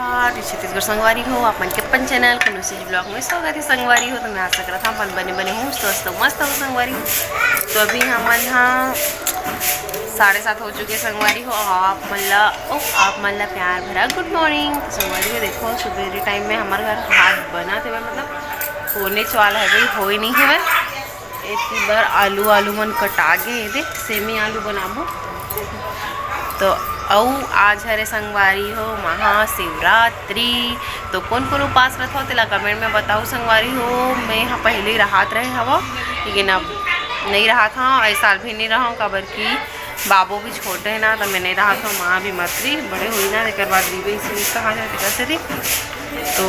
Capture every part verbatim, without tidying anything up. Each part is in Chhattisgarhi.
और छत्तीसगढ़ संगवारी हो, आप मन के अपन चैनल कनुसी ब्लॉग में स्वागत है संगवारी हो। तो मैं आशा करत हूँ अपन बने बने हूँ, स्वस्थ मस्त हो संगवारी हो। तो अभी हमन हा साढ़े सात हो चुके संगवारी हो। आप मन ला, ओ, आप मन ला प्यार भरा गुड मॉर्निंग। तो संगवारी हो, देखो, सुबेरे टाइम में हमारे घर भात बना थे, मतलब होने वाला है भाई, हो ही नहीं है। एती बर आलू, आलू मन कटा गे, एदे सेमी आलू बनाबो। तो अउ आज हरे संगवारी हो महाशिवरात्रि। तो कोन कोन उपास रथो, तेला कमेंट में बताओ संगवारी हो। मैं हा पहले ही रहत रहे हवो, लेकिन अब नहीं रहत हूँ, इस साल भी नहीं रहूँ, काबर कि बाबू भी छोटे है ना, तो मैं नहीं रहत हूँ। माँ भी मत रही, बड़े हुई ना, तेकर बाद भी इसी कहा जाए कैसे थी। तो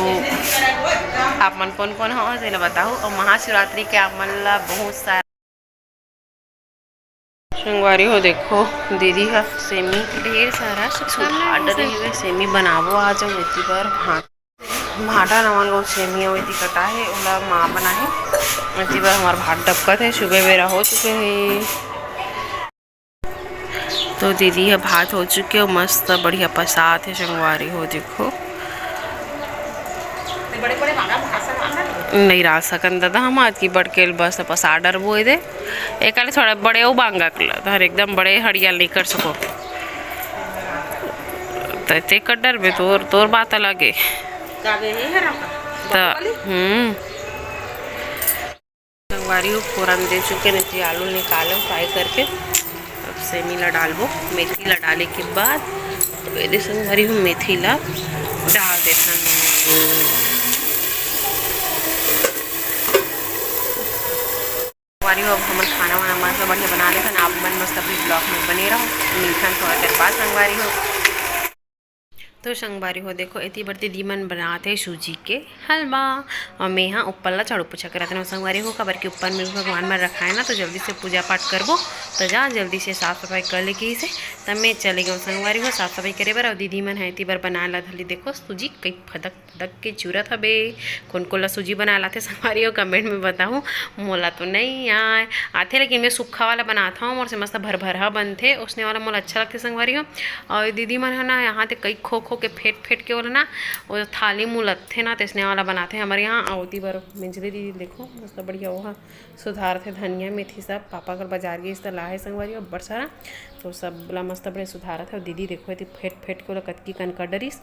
आप मन कोन कोन हो, तेला बताओ। और महाशिवरात्रि के आप मन ला बहुत सारा संगवारी हो। देखो, दीदी हा सेमी ढेर सारा सुधा डरे हुए सेमी बनाबो आज। अउ एती बर भांटा, भांटा नमन गो सेमी अउ एती कटा है, ओला माँ बनाही। एती बर हमार भात डबकत है, सुबह बेरा हो चुके है। तो दीदी हा भात हो चुके हो, मस्त बढ़िया पसात है संगवारी हो। देखो, नहीं रह सकन दादा, हम आज की बड़केल बस पसा डरबो एदे। एकाले थोड़ा बड़े ओ बांगा कला, तहर एकदम बड़े हड़ियाल नहीं कर सको। त ते कर डरबे, तोर, तोर बात अलग है। त, हम्म। संगवारी हो, फोरन दे चुके, नहीं तो आलू निकाले फ्राई करके। अब सेमी ला डालबो, मेथी ला डाले के बाद। तो ये दे संगवारी हो, मेथी ला डाल देथन। संगवारी हो, अब हमन खाना वाना मस्त बढ़िया बना लेथन। आप मन मस्त अभी ब्लॉग में बने रहो, मिलथन थोड़ा देर बाद संगवारी हो। तो संगवारी हो, देखो, एती बर दीदी मन बनात हे सूजी के हलवा, और मैं हा ऊपर ला झाड़ू पोछा करत रहूँ संगवारी हो, काबर कि ऊपर में भगवान मन रखाए ना, तो जल्दी से पूजा पाठ करबो। तो जा जल्दी से साफ सफाई कर ले कहिसे, तब मैं चले गऊँ संगवारी हो साफ सफाई करे बर। और दीदी मन हे एती बर बनाए ला धली, देखो, सूजी कई फदक दक के चूरत हबे। कोन कोन ला सूजी बनाए लाथे संगवारी हो, कमेंट में बताहू। मोला तो नहीं आए, आथे, लेकिन मैं सूखा वाला बनात हूँ, मोर से मस्त भरभरहा बनथे, उसने वाला मोला अच्छा लगथे संगवारी हो। और दीदी मन ह ना, यहाँ ते कई खो खो के फेंट फेंट के ओला ना, वो थाली मुलथे ना, तैसने वाला बनाथे हमारे यहाँ। अवती बर मेंजली दीदी देखो, मस्त बढ़िया वो ह सुधारथे धनिया मेथी सब। पापा कर बाजार गिस त लाहे संगवारी हो अब्बड़ सारा, तो सब ला मस्त बढ़िया सुधारत हे। दीदी देखो, एती फेंट फेंट के ओला कतकी कन कर डरिस,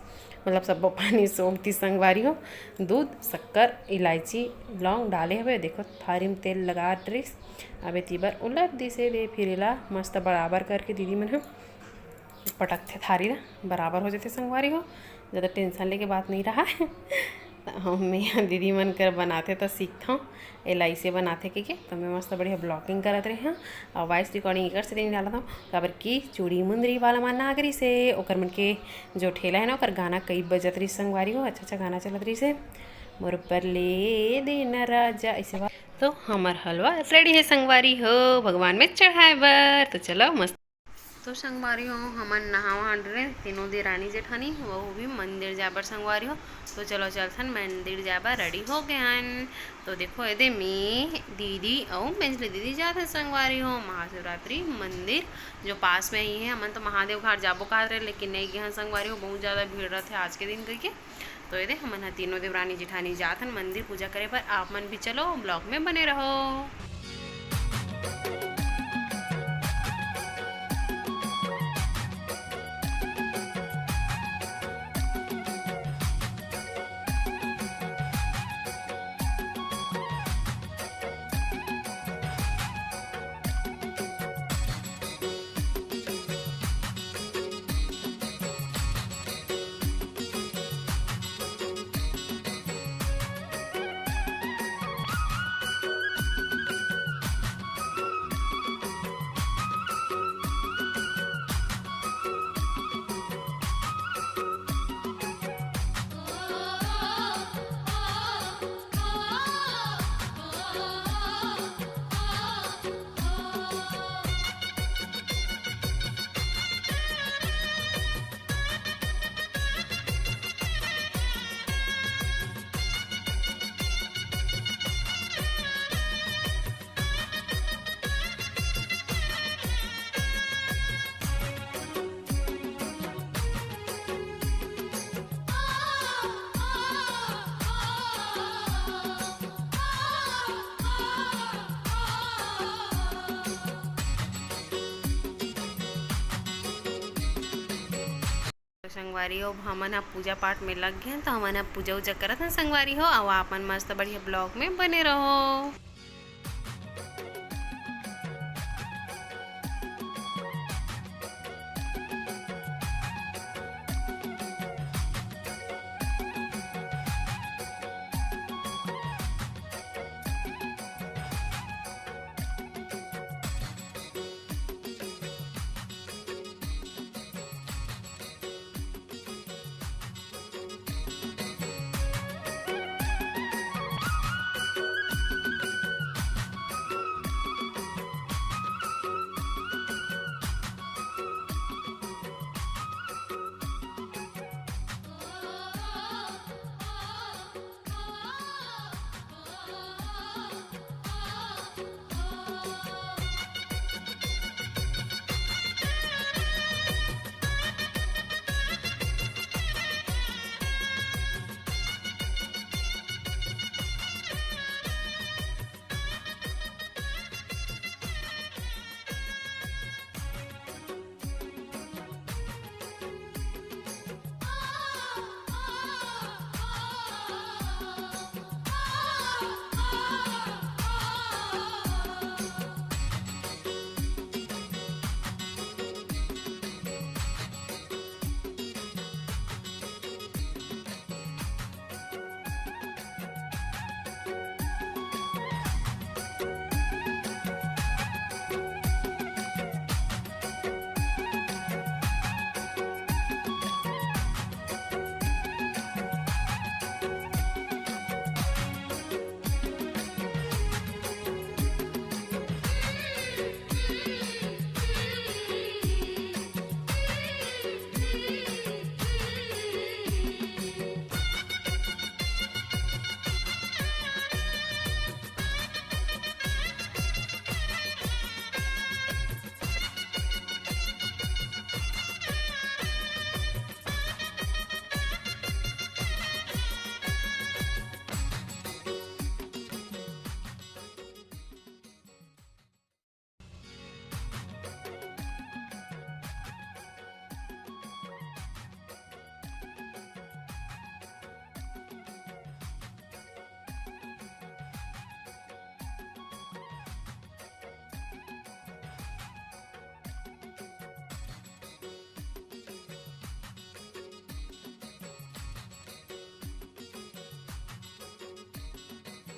मतलब सब्बो पानी सोख दिस संगवारी हो। दूध, शक्कर, इलायची, लौंग डाले हवे। देखो, थारी में तेल लगा डरिस। अब एती बर उलट दिसे दे, फिर एला मस्त बराबर करके दीदी मन ह पटकथे थारी ला, बराबर हो जाथे संगवारी हो, ज़्यादा टेंशन लेके बात नहीं रहा। त मैं दीदी मन कर बनाथे त सीखथौं, एला अइसे बनाथे कहिके, त मैं मस्त बढ़िया ब्लॉगिंग करत रहे हौं, और वॉइस रिकॉर्डिंग एकर से नहीं डालत हौं, काबर कि चूड़ी मुंदरी वाला मन ना करिस हे, ओकर मन के जो ठेला है ना, ओकर गाना कई बजत रहिस संगवारी हो, अच्छा अच्छा गाना चलत रहिस हे, मोर ऊपर ले देना राजा, ऐसे वा-, तो हमर हलवा रेडी है संगवारी हो, भगवान में चढ़ाए बर। तो चलो मस्त। तो संगवारी हो, हमन नहावा डरे तीनों देरानी जेठानी, वो भी मंदिर जाए बर संगवारी हो। तो चलो चलथन, मंदिर जाए बर रेडी हो गए हन। तो देखो, एदे में दीदी अउ मेंजली दीदी जात हे संगवारी हो महाशिवरात्रि मंदिर, जो पास में ही है। हमन तो महादेव घाट जाबो कहत रहे, लेकिन नहीं गए हन संगवारी हो, बहुत ज़्यादा भीड़ रहथे आज के दिन कहिके। तो एदे हमन ह तीनों देवरानी जेठानी जात हन मंदिर पूजा करे बर। आप मन भी चलो, ब्लॉग में बने रहो। तो संगवारी हो, हमन ह पूजा पाठ में लग गए हैं, तो हमन ह पूजा उजा करत हैं संगवारी हो। अउ आप मन मस्त बढ़िया vlog में बने रहो।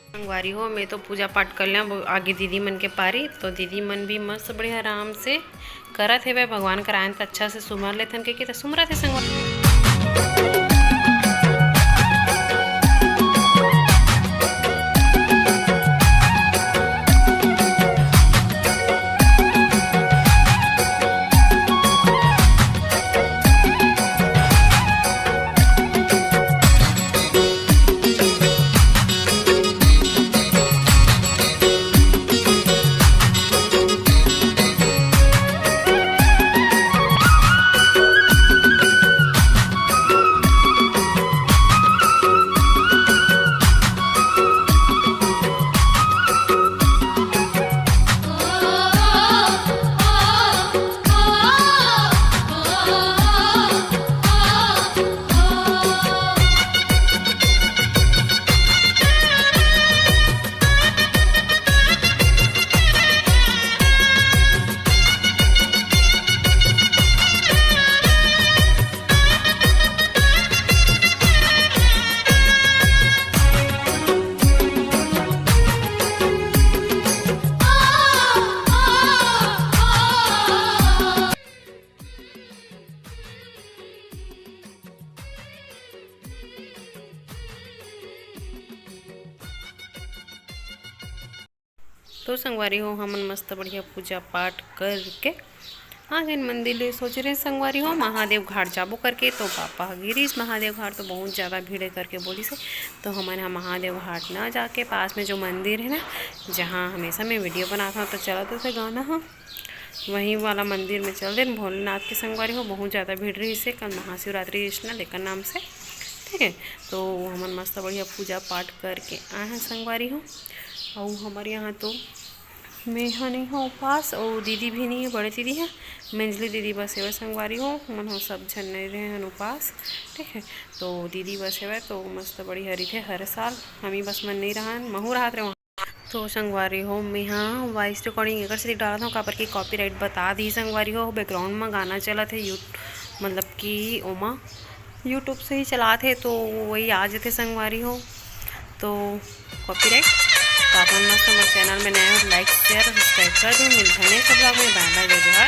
संगवारी हो, मैं तो पूजा पाठ कर लिया, अब आगे दीदी मन के पारी। तो दीदी मन भी मस्त बढ़िया आराम से करत हेवय, भगवान करायन त अच्छा से सुमर लेथन कहिके त सुमरत हे संगवारी। तो संगवारी हो, हमन मस्त बढ़िया पूजा पाठ करके आ गए मंदिर ले। सोच रहे संगवारी हो, महादेव घाट जाबो करके, तो पापा ह गिरीश महादेव घाट तो बहुत ज़्यादा भीड़ है करके बोलिस हे। तो हमन ह महादेव घाट ना जाके पास में जो मंदिर है ना, जहाँ हमेशा मैं वीडियो बनाता हूँ, तो चला तो से गाना ह वहीं वाला मंदिर में चल देन भोलेनाथ के संगवारी हो। बहुत ज़्यादा भीड़ रहिस हे कल महाशिवरात्रि अइसना लेकर नाम से, ठीक है। तो हमन मस्त बढ़िया पूजा पाठ करके आए हैं संगवारी हो। अउ हमर यहाँ तो मैं ह नहीं हो उपास, अउ दीदी भी नहीं है, बड़े दीदी है, मंजली दीदी बस हेवय संगवारी हो, मन हो सब झन नहीं रहे हन उपास, ठीक है। तो दीदी बस हेवय, तो मस्त बड़ी हरी थे हर साल, हम ही बस मन नहीं रहन, महू रहत रहे वहाँ। तो संगवारी हो, मैं हाँ वॉइस रिकॉर्डिंग एकर से डालत हूँ, काबर कि कॉपीराइट बता दी संगवारी हो। बैकग्राउंड में गाना चलत है, यू मतलब कि ओमा यूट्यूब से ही चलात है, तो वही आ जाते संगवारी हो। तो कॉपीराइट, तो आप मन मस्त हमर चैनल में नए हो, लाइक, शेयर, सब्सक्राइब कर दो। मिलते हैं नेक्स्ट ब्लॉग में। बाय बाय, जय जोहार।